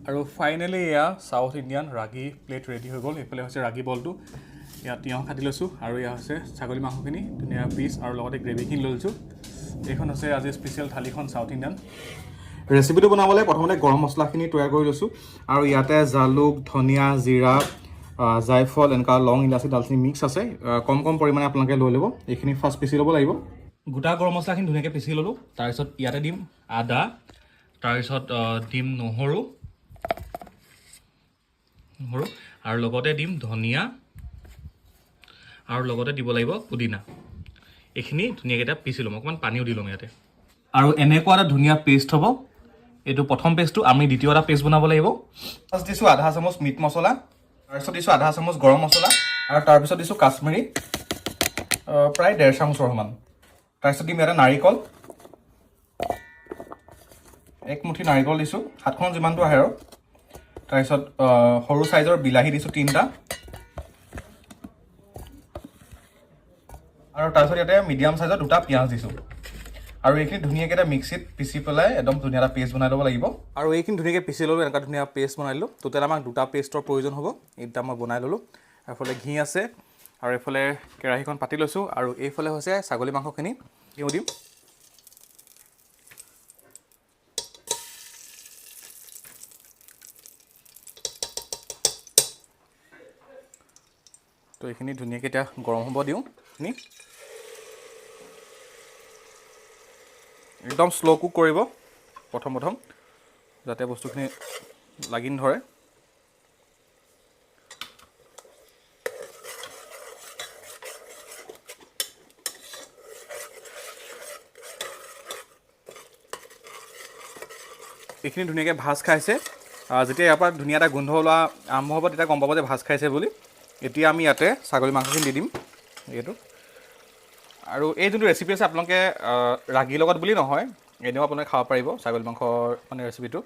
আৰু ফাইনেলি এয়া south Indian ragi plate ready হৈ গ'ল। এইফালে হৈছে ৰাগী বলটো, ইয়াত তিয়ঁহ কাটি লৈছোঁ আৰু এয়া হৈছে ছাগলী মাংসখিনি ধুনীয়া পিচ আৰু লগতে গ্ৰেভিখিনি লৈ লৈছোঁ। এইখন হৈছে আজি স্পেচিয়েল থালিখন চাউথ ইণ্ডিয়ান। ৰেচিপিটো বনাবলৈ প্ৰথমতে গৰম মছলাখিনি তৈয়াৰ কৰি লৈছোঁ আৰু ইয়াতে জালুক, ধনিয়া, জিৰা, জায়ফল, এনেকুৱা লং ইলাচি, দালচিনি মিক্স আছে। কম কম পৰিমাণে আপোনালোকে লৈ ল'ব। এইখিনি ফাৰ্ষ্ট পিচি ল'ব লাগিব। গোটা গৰম মছলাখিনি ধুনীয়াকৈ পিচি ল'লোঁ। তাৰপিছত ইয়াতে দিম আদা, তাৰপিছত দিম নহৰু নহৰু আৰু লগতে দিম ধনিয়া আৰু লগতে দিব লাগিব পুদিনা। এইখিনি ধুনীয়াকৈ এতিয়া পিচি ল'ম, অকণমান পানীও দি ল'ম ইয়াতে। আৰু এনেকুৱা এটা ধুনীয়া পেষ্ট হ'ব। এইটো প্ৰথম পেষ্টটো, আমি দ্বিতীয় এটা পেষ্ট বনাব লাগিব। ফাৰ্ষ্ট দিছোঁ আধা চামুচ মিট মছলা, তাৰপিছত দিছোঁ আধা চামুচ গৰম মছলা আৰু তাৰপিছত দিছোঁ কাশ্মীৰী প্ৰায় 1.5 চামুচৰ সমান। তাৰপিছত দিম ইয়াতে নাৰিকল, এক মুঠি নাৰিকল দিছোঁ, হাতখন যিমানটো আহে আৰু। তাৰপিছত সৰু চাইজৰ বিলাহী দিছোঁ 3টা আৰু তাৰপিছত ইয়াতে মিডিয়াম চাইজৰ 2টা পিঁয়াজ দিছোঁ। আৰু এইখিনি ধুনীয়াকৈ এটা মিক্সিত পিচি পেলাই একদম ধুনীয়া এটা পেষ্ট বনাই ল'ব লাগিব। আৰু এইখিনি ধুনীয়াকৈ পিচি ল'লোঁ, এনেকুৱা ধুনীয়া পেষ্ট বনাই ল'লোঁ। টোটেল আমাক 2টা পেষ্টৰ প্ৰয়োজন হ'ব, এই দুটা মই বনাই ল'লোঁ। এইফালে ঘি আছে আৰু এইফালে কেৰাহীখন পাতি লৈছোঁ আৰু এইফালে হৈছে ছাগলী মাংসখিনি ঘিউ দিম। তো এইখিনি ধুনীয়াকৈ এতিয়া গৰম হ'ব দিওঁ। এইখিনি একদম শ্ল' কুক কৰিব প্ৰথম প্ৰথম, যাতে বস্তুখিনি লাগি নধৰে। এইখিনি ধুনীয়াকৈ ভাজ খাইছে। যেতিয়া ইয়াৰ পৰা ধুনীয়া এটা গোন্ধ ওলোৱা আৰম্ভ হ'ব, তেতিয়া গম পাব যে ভাজ খাইছে বুলি। এতিয়া আমি ইয়াতে ছাগলী মাংসখিনি দি দিম এইটো। আৰু এই যোনটো ৰেচিপি আছে আপোনালোকে ৰাগীৰ লগত বুলি নহয়, এনেও আপোনালোকে খাব পাৰিব ছাগলী মাংসৰ মানে ৰেচিপিটো।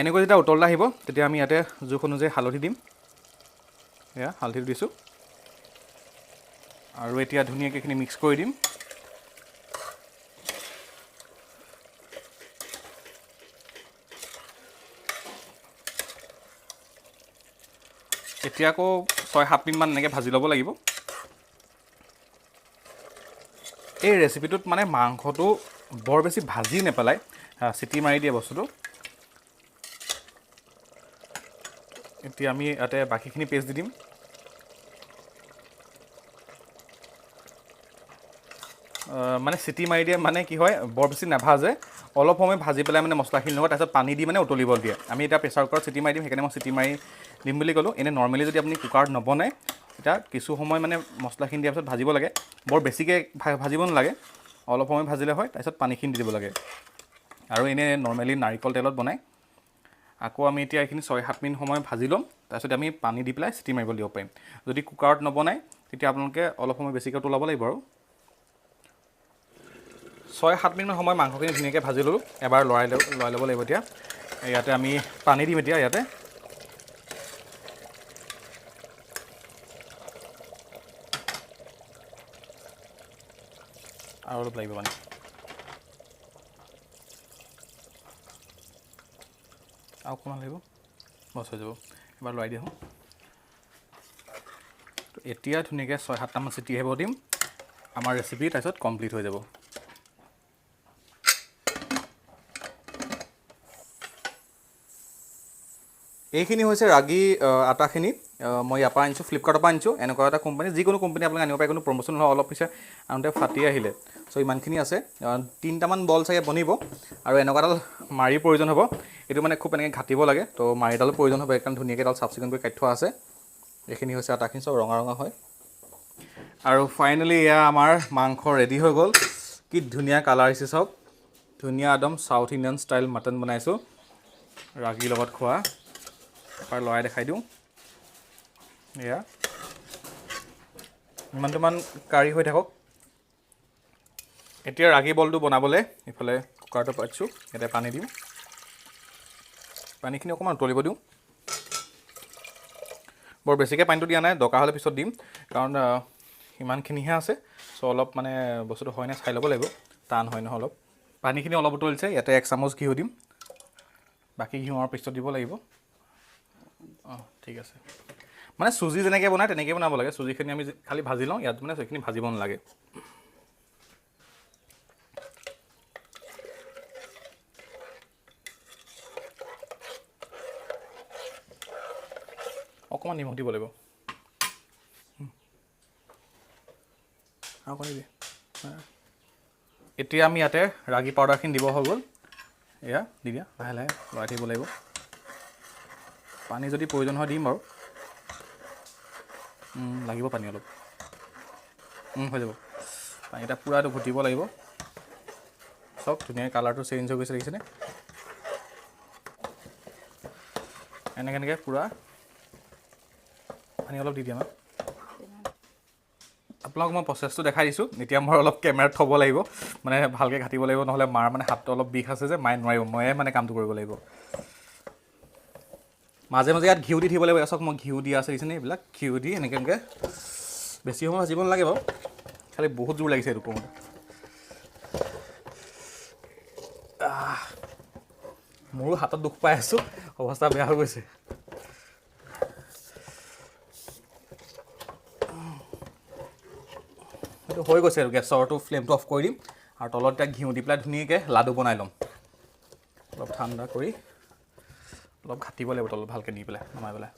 এনেকৈ যেতিয়া উতল আহিব, তেতিয়া আমি ইয়াতে জোখ অনুযায়ী হালধি দিম। এয়া হালধি দিছোঁ আৰু এতিয়া ধুনীয়াকৈ এইখিনি মিক্স কৰি দিম। এতিয়া আকৌ 6-7 মিনিটমান এনেকৈ ভাজি ল'ব লাগিব। এই ৰেচিপিটোত মানে মাংসটো বৰ বেছি ভাজি নেপেলায়, চিটি মাৰি দিয়ে বস্তুটো। এতিয়া আমি ইয়াতে বাকীখিনি পেষ্ট দি দিম। মানে চিটি মাৰি দিয়ে মানে কি হয়, বৰ বেছি নাভাজে, অলপ সময় ভাজি পেলাই মানে মছলাখিনিৰ লগত তাৰপিছত পানী দি মানে উতলিব দিয়ে। আমি এতিয়া প্ৰেছাৰ কুকাৰত চিটি মাৰি দিম, সেইকাৰণে মই চিটি মাৰি দিম বুলি ক'লোঁ। এনেই নৰ্মেলি যদি আপুনি কুকাৰত নবনায়, তেতিয়া কিছু সময় মানে মছলাখিনি দিয়াৰ পিছত ভাজিব লাগে, বৰ বেছিকৈ ভাজিব নালাগে, অলপ সময় ভাজিলে হয়, তাৰপিছত পানীখিনি দি দিব লাগে। আৰু এনেই নৰ্মেলি নাৰিকল তেলত বনায়। আকৌ আমি এতিয়া এইখিনি 6-7 মিনিট সময় ভাজি ল'ম, তাৰপিছত আমি পানী দি পেলাই চিটি মাৰিব দিব পাৰিম। যদি কুকাৰত নবনায় তেতিয়া আপোনালোকে অলপ সময় বেছিকৈ উতলাব লাগিব। আৰু 6-7 মিনিটমান সময় মাংসখিনি ধুনীয়াকৈ ভাজি ল'লোঁ, এবাৰ লৰাই ল'ব লাগিব। এতিয়া ইয়াতে আমি পানী দিম। এতিয়া ইয়াতে আৰু অলপ লাগিব পানী, আৰু অকণমান লাগিব, বছ হৈ যাব। এবাৰ লৰাই দিওঁ। এতিয়া ধুনীয়াকৈ 6-7টামান চিটি আহিব দিম, আমাৰ ৰেচিপি তাৰপিছত কমপ্লিট হৈ যাব। এইখিনি হৈছে ৰাগী আটাখিনি। মই ইয়াৰ পৰা আনিছোঁ, ফ্লিপকাৰ্টৰ পৰা আনিছোঁ। এনেকুৱা এটা কোম্পানী, যিকোনো কোম্পানী আপোনালোকে আনিব পাৰে, কোনো প্ৰমোশ্যন নহয়। অলপ পিছে আনোতে ফাটি আহিলে। ইমানখিনি আছে, 3টামান বল চাগে বনিব। আৰু এনেকুৱা এডাল মাৰিৰ প্ৰয়োজন হ'ব, এইটো মানে খুব এনেকৈ ঘাটিব লাগে, তো মাৰিডালো প্ৰয়োজন হ'ব, সেইকাৰণে ধুনীয়াকৈ এডাল চাফ চিকুণ কৰি কাটি থোৱা আছে। এইখিনি হৈছে আটাখিনি, চব ৰঙা ৰঙা হয়। আৰু ফাইনেলি এয়া আমাৰ মাংস ৰেডি হৈ গ'ল। কি ধুনীয়া কালাৰ আহিছে চাওক, ধুনীয়া একদম চাউথ ইণ্ডিয়ান ষ্টাইল মাটন বনাইছোঁ, ৰাগীৰ লগত খোৱা। এবাৰ লৰাই দেখাই দিওঁ। এয়া ইমানটোমান কাৰী হৈ থাকক। এতিয়া ৰাগী বলটো বনাবলৈ ইফালে কুকাৰটো পাতিছোঁ, ইয়াতে পানী দিম। পানীখিনি অকণমান উতলিব দিওঁ। বৰ বেছিকৈ পানীটো দিয়া নাই, দৰকাৰ হ'লে পিছত দিম, কাৰণ ইমানখিনিহে আছে। চ' অলপ মানে বস্তুটো হয়নে চাই ল'ব লাগিব, টান হয় নহয় অলপ। পানীখিনি অলপ উতলিছে, ইয়াতে 1 চামুচ ঘিউ দিম, বাকী ঘিউ আৰু পিছত দিব লাগিব। অঁ ঠিক আছে, মানে চুজি যেনেকৈ বনায় তেনেকৈ বনাব লাগে। চুজিখিনি আমি খালি ভাজি লওঁ, ইয়াত মানে সেইখিনি ভাজিব নালাগে। অকণমান নিমখ দিব লাগিব। আৰু অকণ দিবি। এতিয়া আমি ইয়াতে ৰাগী পাউডাৰখিনি দিব হৈ গ'ল। এয়া দি দিয়া, লাহে লাহে লৰাই থাকিব লাগিব। পানী যদি প্ৰয়োজন হয় দিম বাৰু। লাগিব পানী অলপ। হৈ যাব। পানী এটা পূৰা এইটো ঘুটিব লাগিব। চাওক ধুনীয়াকৈ কালাৰটো চেঞ্জ হৈ গৈছে, দেখিছেনে? এনেকৈ এনেকৈ পূৰা পানী অলপ দি দিম। আপোনালোকক মই প্ৰচেছটো দেখাই দিছোঁ। এতিয়া মই অলপ কেমেৰাত থ'ব লাগিব, মানে ভালকৈ ঘাটিব লাগিব, নহ'লে মাৰ মানে হাতটো অলপ বিষ আছে যে, মায়ে নোৱাৰিব, ময়ে মানে কামটো কৰিব লাগিব। মাজে মাজে ইয়াত ঘিউ দি থাকিব লাগিব। চাওক মই ঘিউ দিয়া আছে, দেখিছেনে? এইবিলাক ঘিউ দি এনেকৈ এনেকৈ বেছি সময় ভাজিব নালাগে বাৰু, খালি বহুত জোৰ লাগিছে এইটো কৰোঁতে। মোৰো হাতত দুখ পাই আছোঁ, অৱস্থা বেয়া হৈ গৈছে। এইটো হৈ গৈছে আৰু গেছৰটো ফ্লেমটো অফ কৰি দিম আৰু তলত এতিয়া ঘিউ দি পেলাই ধুনীয়াকৈ লাডু বনাই ল'ম। অলপ ঠাণ্ডা কৰি অলপ ঘাটিব লাগিব তলত ভালকৈ দি পেলাই নমাই পেলাই।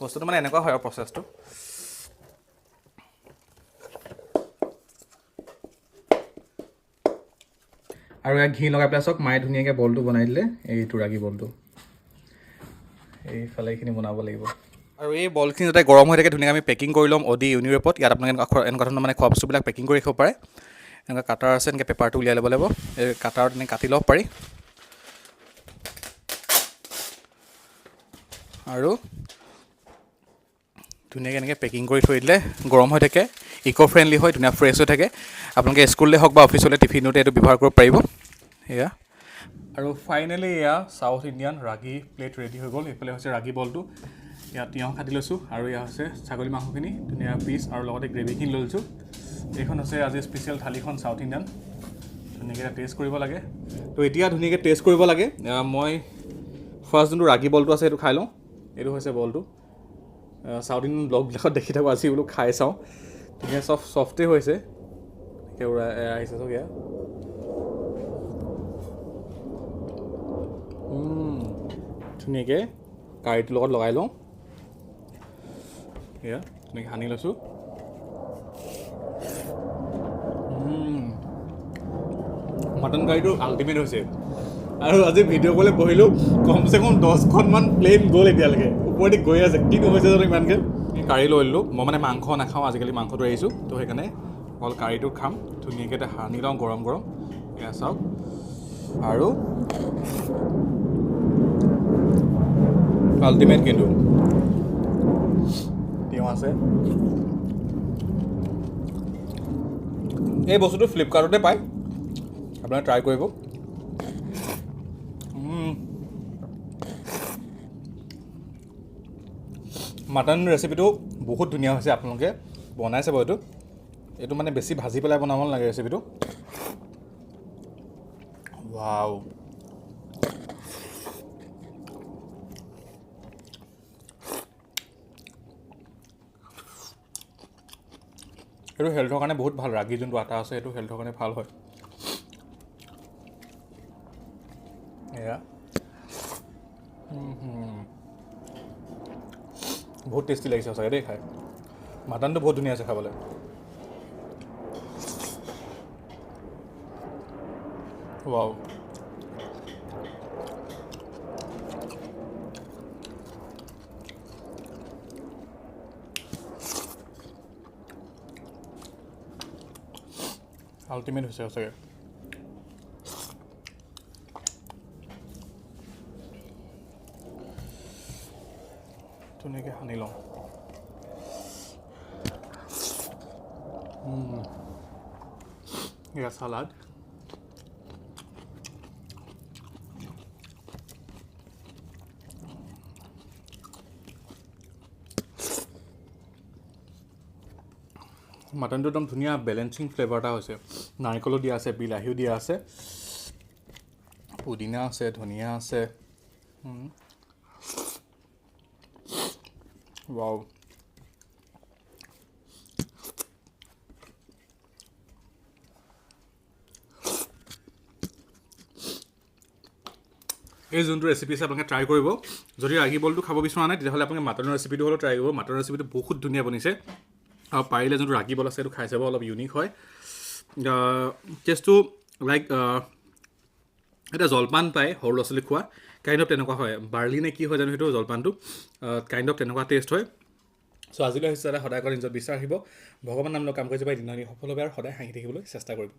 বস্তুটো মানে এনেকুৱা হয় আৰু প্ৰচেছটো। আৰু ইয়াত ঘি লগাই পেলাই চাওক মায়ে ধুনীয়াকৈ বলটো বনাই দিলে, এইটো ৰাগী বলটো। এইফালে এইখিনি বনাব লাগিব। আৰু এই বলখিনি যাতে গৰম হৈ থাকে ধুনীয়াকৈ আমি পেকিং কৰি ল'ম অডি ইউনিৰেপত। ইয়াত আপোনালোকে এনেকুৱা ধৰণৰ মানে খোৱা বস্তুবিলাক পেকিং কৰি ৰাখিব পাৰে। এনেকুৱা কাটাৰ আছে, এনেকৈ পেপাৰটো উলিয়াই ল'ব লাগিব, এই কাটাৰত এনেকৈ কাটি ল'ব পাৰি। আৰু ধুনীয়াকৈ এনেকৈ পেকিং কৰি থৈ দিলে গৰম হৈ থাকে, ইক' ফ্ৰেণ্ডলি হয়, ধুনীয়া ফ্ৰেছ হৈ থাকে। আপোনালোকে স্কুললৈ হওক বা অফিচলৈ টিফিনতে এইটো ব্যৱহাৰ কৰিব পাৰিব। এয়া আৰু ফাইনেলি এয়া south Indian ragi plate ready হৈ গ'ল। এইফালে হৈছে ৰাগী বলটো, ইয়াত তিয়ঁহ কাটি লৈছোঁ আৰু এয়া হৈছে ছাগলী মাংসখিনি ধুনীয়া পিচ আৰু লগতে গ্ৰেভিখিনি লৈ লৈছোঁ। এইখন হৈছে আজি স্পেচিয়েল থালিখন চাউথ ইণ্ডিয়ান, ধুনীয়াকৈ টেষ্ট কৰিব লাগে। তো এতিয়া ধুনীয়াকৈ টেষ্ট কৰিব লাগে। মই ফাৰ্ষ্ট যোনটো ৰাগী বলটো আছে সেইটো খাই লওঁ। এইটো হৈছে বলটো, চাউথ ইণ্ডিয়ান ব্লগবিলাকত দেখি থাকোঁ, আজি বোলো খাই চাওঁ। ধুনীয়া চফ্টেই হৈছে, একেবাৰে আহিছে চাওক এয়া। ধুনীয়াকৈ কাৰীটোৰ লগত লগাই লওঁ। এয়া ধুনীয়াকৈ সানি লৈছোঁ। মটন কাৰীটো আল্টিমেট হৈছে। আৰু আজি ভিডিঅ' কলে বহিলোঁ, কমচে কম 10খনমান প্লেন গ'ল এতিয়ালৈকে, ওপৰেদি গৈ আছে। কিনো হৈছে জানো ইমানকৈ। কাৰী লৈ ল'লোঁ, মই মানে মাংস নাখাওঁ আজিকালি, মাংসটো এৰিছোঁ, তো সেইকাৰণে অকল কাৰীটো খাম। ধুনীয়াকৈ এটা সানি লওঁ গৰম গৰম, এয়া চাওক। আৰু আল্টিমেট কিন্তু তিয়ঁহ আছে। এই বস্তুটো ফ্লিপকাৰ্টতে পায়, আপোনালোকে ট্ৰাই কৰিব। মাটন ৰেচিপিটো বহুত ধুনীয়া হৈছে, আপোনালোকে বনাই চাব এইটো। এইটো মানে বেছি ভাজি পেলাই বনাব নালাগে ৰেচিপিটো। ৱাও, এইটো হেল্থৰ কাৰণে বহুত ভাল। ৰাগী যোনটো আটা আছে সেইটো হেল্থৰ কাৰণে ভাল হয়। এয়া বহুত টেষ্টি লাগিছে সঁচাকৈ দেই খাই। মাটনটো বহুত ধুনীয়া আছে খাবলৈ। ৱাও, আল্টিমেট হৈছে সঁচাকৈ। ধুনীয়াকৈ সানি লওঁ। এয়া চালাড। মাটনটো একদম ধুনীয়া বেলেঞ্চিং ফ্লেভাৰ এটা হৈছে। নাৰিকলো দিয়া আছে, বিলাহীও দিয়া আছে, পুদিনা আছে, ধনিয়া আছে। ৱাও। এই যোনটো ৰেচিপি আছে, আপোনালোকে ট্ৰাই কৰিব। যদি ৰাগী বলটো খাব বিচৰা নাই, তেতিয়াহ'লে আপোনালোকে মাটনৰ ৰেচিপিটো হ'লেও ট্ৰাই কৰিব। মাটনৰ ৰেচিপিটো বহুত ধুনীয়া বনিছে আৰু পাৰিলে যোনটো ৰাগী বল আছে, সেইটো খাই চাব, অলপ ইউনিক হয়। টেষ্টটো লাইক এটা জলপান পায় সৰু ল'ৰা ছোৱালী খোৱা, কাইণ্ড অফ তেনেকুৱা হয়। বাৰ্লি নে কি হয় জানো, সেইটো জলপানটো কাইণ্ড অফ তেনেকুৱা টেষ্ট হয়। চ' আজিলৈ হৈছে দাদা। সদায় কৰি নিজৰ বিশ্বাস ৰাখিব, ভগৱান নাম লৈ কাম কৰি যাব, এদিন সফল হ'ব আৰু সদায় হাঁহি থাকিবলৈ চেষ্টা কৰিব।